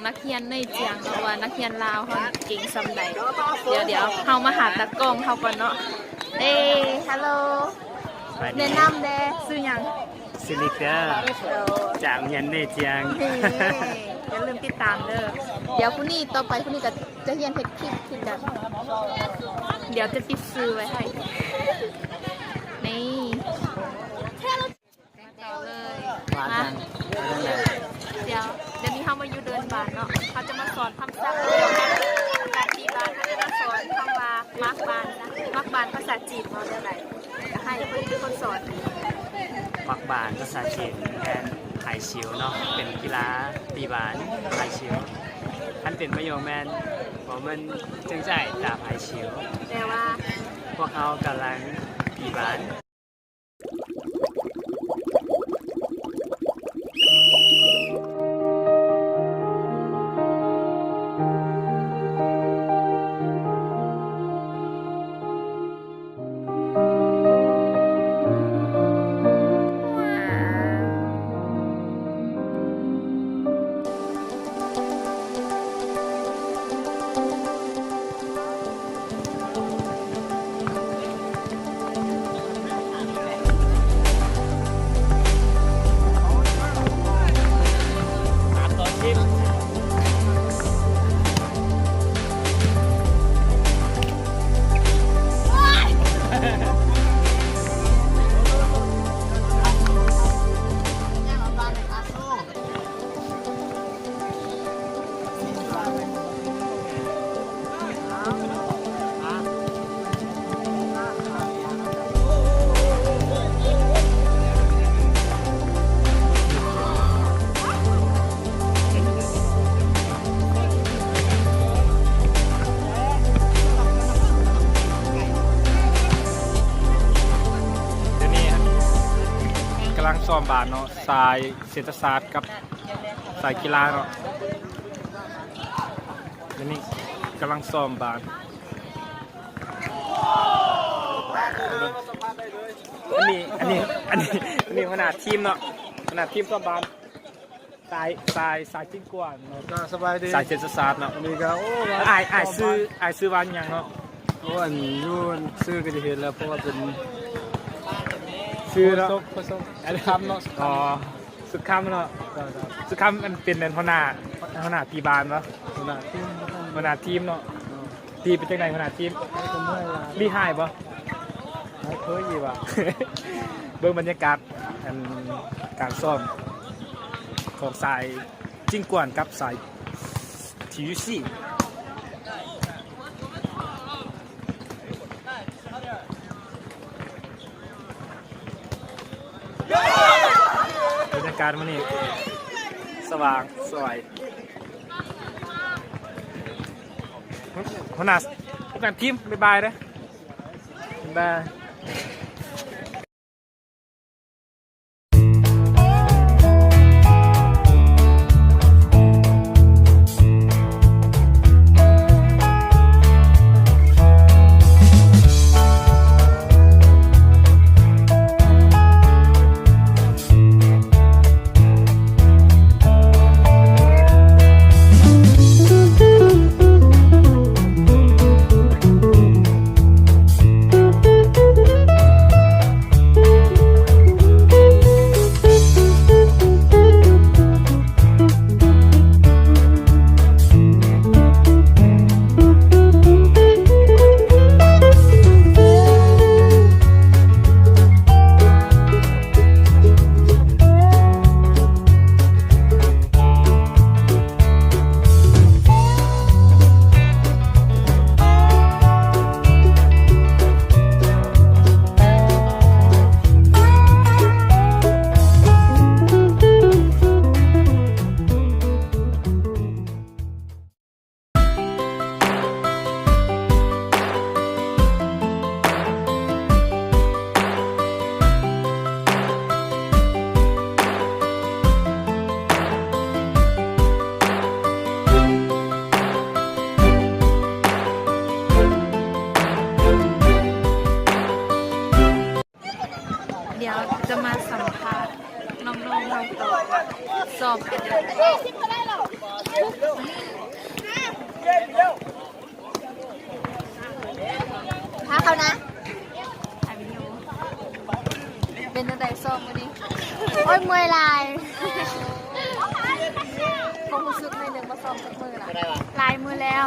ນັກຮຽນໃນຈຽງເນາະ ວ່ານັກຮຽນລາວເຮົາເກັ່ງສ່ຳໃດ. ດຽວໆ ເຮົາມາຫາຕາກ້ອງເຮົາກ່ອນເນາະ. ເອີ ຮັລໂຫຼ ສະບາຍດີ ແນະນຳແດ່ ຊື່ຫຍັງ? ຊື່ລິກເດີ ໂດຍ ຈາກໂຮງຮຽນໃນຈຽງ. ນີ້ ຢ່າລືມຕິດຕາມເດີ. ດຽວຜູ້ນີ້ ຕໍ່ໄປຜູ້ນີ້ກໍຈະຮຽນເຮັດຄລິບຄືກັນ. ດຽວຈະຕິດຊື່ໄວ້ໃຫ້. ນີ້ ມາຕໍ່ເລີຍ ວ່າ ມາ ຈັ່ງ ວ່າຈັ່ງໃດ? ດຽວ ດຽວນີ້ເຮົາມາຢູ່ເດີ່ນບານເນາະ ເຂົາຈະມາສອນຄຳສັບ ການຕີບານ ເຂົາຈະມາສອນຄຳວ່າໝາກບານນະ ໝາກບານພາສາຈີນເວົ້າແນວໃດ? ໃຫ້ເພິ່ນເປັນຄົນສອນ. ໝາກບານພາສາຈີນແມ່ນພາຍຊິວເນາະ ເປັນກິລາຕີບານພາຍຊິວ. ຄັນເປັນປະໂຫຍກແມ່ນ 我们正在打排球 ແປວ່າ ພວກເຮົາກຳລັງຕີບານ. ດຽວນີ້ກຳລັງຊ້ອມບານເນາະ ສາຍເສດຖະສາດກັບສາຍກິລາເນາະ. ດຽວນີ້ກຳລັງຊ້ອມບານ. ອັນນີ້ ອັນນີ້ ອັນນີ້ ອັນນີ້ຫົວໜ້າທີມເນາະ ຫົວໜ້າທີມຊ້ອມບານ ສາຍ ສາຍ ສາຍຈິງກວນເນາະ. ເຈົ້າ ສະບາຍດີ ສາຍເສດຖະສາດເນາະ. ອັນນີ້ກໍ ໂອ້ ອ້າຍ ອ້າຍຊື່ ອ້າຍຊື່ວ່າຫຍັງເນາະ? ໂອ້ ອັນຢູ່ຊື່ກໍຈະເຫັນແລ້ວ ເພາະວ່າເປັນຊື່ເນາະ ໂຄສົກ ໂຄສົກ ອັນຄຳເນາະ. ອໍ ສຸດຄຳເນາະ. ເຈົ້າ ເຈົ້າ ສຸດຄຳ ອັນເປັນ ອັນ ຫົວໜ້າ ຫົວໜ້າຕີບານເນາະ ຫົວໜ້າທີມ ຫົວໜ້າທີມເນາະ. ເອີ ຕີເປັນຈັ່ງໃດ ຫົວໜ້າທີມ? ດີຮ້າຍບໍ່? ເບິ່ງບັນຍາກາດ ອັນ ການຊ້ອມຂອງສາຍຈິງກວນກັບສາຍທີຢູຊີ. ບັນຍາກາດມື້ນີ້ສະຫວ່າງສວຍ. ຫົວໜ້າ ຫົວໜ້າທີມ ບາຍບາຍເດີ ບາຍບາຍ. ຫຼາຍມື້ແລ້ວ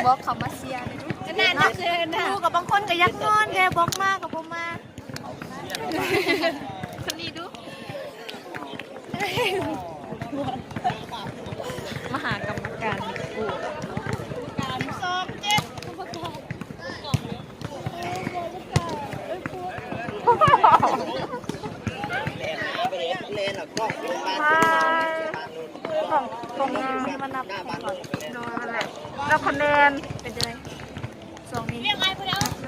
ບອກເຂົາມາເຊຍເດ້ ເນາະ ຢູ່ກັບບາງຄົນກໍຢາກນອນແດ່ ບອກມາກໍບໍ່ມາ ຄົນນີ້ດຸ ມະຫາກຳມະການ ສອງເຈັດ ຂອງ ຂອງນີ້ມັນນັບ ໂດຍ ນັ້ນແຫຼະ ແລ້ວຄະແນນເປັນຈັ່ງໃດ? ຊ່ວງນີ້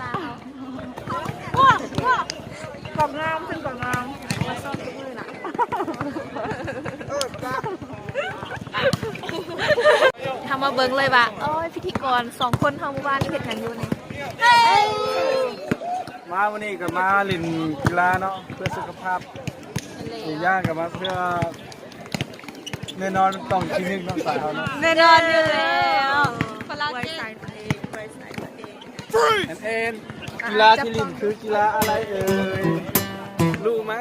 ລາວ ກອກງາມ ເພິ່ນກອກງາມ ມາຊ້ອມທຸກມື້ນະ ເຮົາມາເບິ່ງເລີຍວ່າ ໂອ້ຍ ພິທີກອນສອງຄົນເຮົາມື້ວານນີ້ເຮັດຫຍັງຢູ່ນີ້? ມາມື້ນີ້ກໍມາຫຼິ້ນກິລາເນາະ ເພື່ອສຸຂະພາບ ອີກຢ່າງກໍມາເພື່ອ ແນ່ນອນຕ້ອງທີ່ໜຶ່ງເນາະ ສາຍເຮົາເນາະ ແນ່ນອນຢູ່ແລ້ວ ພະລາວເກັ່ງ ແອນແອນ ກິລາທີ່ຫຼິ້ນຄືກິລາອະໄລເອີຍ ຮູ້ໄໝ?